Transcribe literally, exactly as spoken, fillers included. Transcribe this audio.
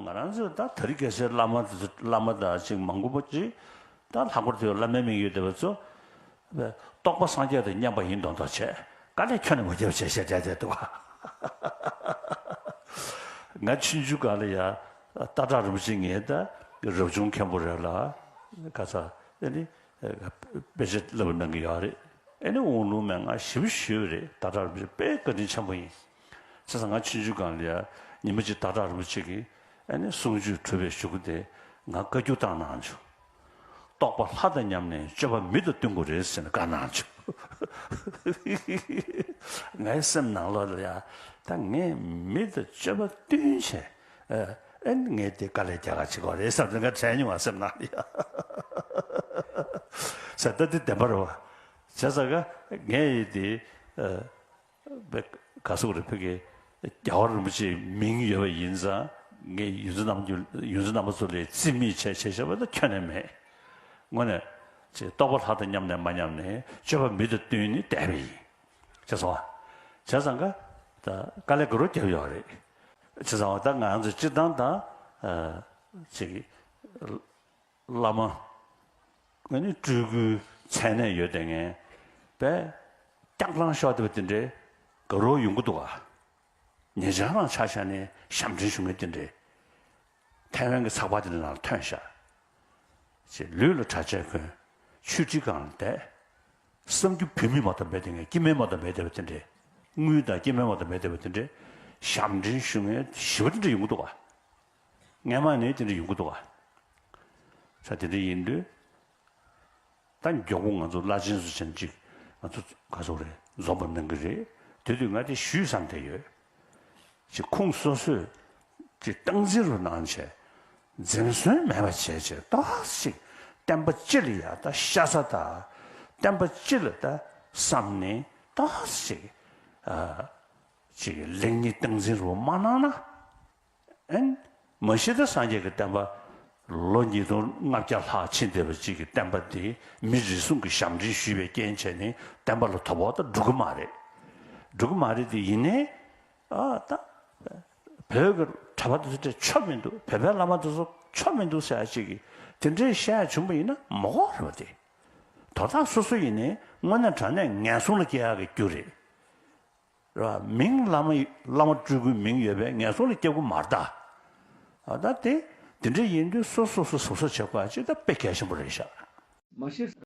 ང་རང་ཚོས་ད་དེ་རིང་ཁ་སང་བླ་མ་དེ་ཚོ་བླ་མ་དང་ཅིག་མང་པོ་ཅིག་ད་ལྷག་པར་དུ་བླ་མའི་མིང་ཡོད་བསྡད་པ་ཚོ་རྟོགས་པ་སངས་རྒྱས་དང་མཉམ་པ་ཡིན་མདོག་མདོག་བྱས། དཀའ་ལས་ཁྱོན་ནས་མ་བརྒྱབ་བྱས་བཤད་བསྡད་བསྡད་འདུག་ང་ཆུང་ཆུང་སྒང་ལ་ཡ་སྟག་བྲག་རིན་པོ་ཆེ་ངའི་ད་རབ་བྱུང་མཁན་པོ་རེད་ལ། ཁ་ས་ཨེ་ནི་དཔེ་ཆ་བསླབ་གནང་གི་ཡོད་རེད། ཨེ་ནི་དབང་ལུང་མན་ངག་ཞེ་པོ་ཞུས་པ་རེད། སྟག་བྲག་རིན་པོ་ཆེ་དཔེ་བཀའ་དྲིན་ཆེན་པོ་ཡིན། བྱས་ཙང་ང་ཆུང་ཆུང་སྒང་ལ་ཡ་ཉི་མ་གཅིག་སྟག་བྲག་རིན་པོ་ཆེ་གིས་ཨ་ནི་གསུང་ཆོས་གྲུབ་པའི་གཞུག་གུ་དེ་ང་བཀའ་བཀྱོན་བཏང་གནང་བྱུང་། རྟོགས་པ་ལྷ་དང་མཉམ་ནས་སྤྱོད་པ་མི་དང་བསྟུན་དགོས་རེད་ཟེར་ནས་བཀའ་གནང་བྱུང་། ངའི་སེམས་ནང་ལོགས་ལ་ཡ་ད་ངས་མི་དང་སྤྱོད་པ་བསྟུན་བྱས་ཨ་ཨེ་ངས་དེ་དཀའ་ལས་རྒྱག་ག་བྱེད་དགོས་རེད་བསམ་ནས་ང་དྲན་མྱོང་བ་སེམས་ནང་ལ་ཡ། ཟེར་ད་དེ་བདེན་པ་རེད་བ། བྱས་ཙང་ཀ་ངས་ཡི་དེ་ཨ། བས་ག་སོག་རེ་ཕ་གི་རྒྱལ་བ་རིན་པོ་ཆེའི་མིང་ཡོད་པ་ཡིན་ཙང་ངས་ཡོངས་འཛིན་རྣམ་འགྱུར་ཡོངས་འཛིན་རྣམ་པ་ཚོ་ལ་རྩིས་མེད་བྱས་བྱས་བྱས་པ་ད་ཁྱོན་ནས་མེད། དངོས་གནས་ཅེས་རྟོགས་པ་ལྷ་དང་མཉམ་ནས་མ་མཉམ་ནས་སྤྱོད་པ་མི་དང་བསྟུན་ནས་བསྡད་པ་ཡིན། ཅེས་སོ། བྱས་ཙང་ཀ་ད་དཀའ་ལས་ག་རུ་བརྒྱབ་ཡོད་རེད། ཅེས་སོ། ད་ང་ཚོ་སྤྱིར་བཏང་དང་ཅིག་བླ་མ་ཨ་ནི་སྤྲུལ་སྐུའི་མཚན་གནས་ཡོད་དེ་ངན་པས་སྐྱག་ལང་ཤོར་བསྡད་པ་དེ་འདྲའི་དགའ་རོགས་ཡོང་གི་འདུག་ག་ཉེ་ཆར་རང་ཆ་བཞག་ནས་ཞབས་འདྲེན་ཞུ་མཁན་དེ་འདྲའི་ཐའེ་ཝན་གྱི་ཚགས་པར་དེ་འདྲ་ནང་ལ་ཐོན་ཤག་ཅེས་ལུས་ལ་གྲྭ་ཆས་གོན་ཆོས་ཁྲིའི་སྒང་ལ་བསྡད། བསམ་རྒྱུ་བུད་མེད་མ་གཏོགས་མེད་དེ་ངན་སྐྱེ་དམན་མ་གཏོགས་མེད་བསྡད་པ་དེ་འདྲའི་དངུལ་དང་སྐྱེ་དམན་མ་གཏོགས་མེད་བསྡད་པ་དེ་འདྲའི་ཞབས་འདྲེན་ཞུ་མཁན་ཞི་བ་དེ་འདྲ་ཡོང་གི་འདུག་ག་སྔན་མ་ནས་དེ་འདྲ་ཡོང་གི་འདུག་ག་ས་དེ་འདྲ་ཡིན་དུས། ད་མགྱོགས་པོ་ང་ཚོ་བླ་ཆེན་ཚོ་ཆེན་གཅིག་ང་ཚོ་ག་ཚོད་རེད་འཛོམས་པ་གནང་གི་རེད། དེ་དུས་ང་དེ་ཞུས་བསམ་བསྡད་ཡོད། ཅིག་ཁུངས་སོ་སོས་ཅིག་སྟངས་འཛིན་རུ་གནང་བྱས་འཛེམ་ཟོན་མེད་པ་བྱས་བྱས་ཏོག་ཙམ་བསྟན་པ་སྤྱི་ལ་ཡ་ད་ཤ་ཚ་དང་བསྟན་པ་སྤྱི་ལ་ད་བསམ་ནས་ཏོག་ཙམ་ཨ་ཅིག་ལེགས་ཉེས་སྟངས་འཛིན་རུ་མ་གནང་ན། ཨན། མ་གཞི་ད་སངས་རྒྱས་ཀྱི་བསྟན་པ་ལོ་ཉིས་སྟོང་ལྔ་བརྒྱ་ལྷག་ཕྱིན་བསྡད་པ་ཅིག་གི་བསྟན་པ་འདི་མི་རེ་ཟུང་གིས་ཞབས་འདྲེན་ཞུས་པའི་རྐྱེན་བྱས་ནས་བསྟན་པ་ལ་དོ་ཕོག་ད་འགྲོ་གི་མ་རེད། འགྲོ་གི་མ་རེད་དེ་ཡིན་ནའི་ཨ་ད་བོད་ཀྱི་གྲྭ་པ་དེ་ཚོ་ཆོ་མི་འདུག་བོད་པའི་བླ་མ་དེ་ཚོ་ཆོ་མི་འདུག་ཟེར་ཡ་ཅིག་གིས་དེ་འདྲའི་བཤད་ཡ་བྱུང་པ་ཡིན་ན་མ་གོ་རེད་པ་དེ། དོ་བདག་སོ་སོ་ཡིན་ནའི་དངོས་གནས་དྲང་གནས་ངན་སོང་ལ་སྐྱེ་ཡག་གི་རྒྱུ་རེད། རེད་བ། མིང་བླ་མ་བླ་མ་སྤྲུལ་སྐུའི་མིང་ཡོད་པའི་ངན་སོང་ལ་སྐྱེ་དགོས་མ་རེད་ད། ཨ་ད་དེ་དེ་འདྲ་ཡིན་དུས་སོ་སོ་སོ་གཟབ་གཟབ་བྱེད་དགོས་ཅིག་ད་དཔེ་གལ་ཆེན་པོ་རེད་ཤག་མ་གཞི།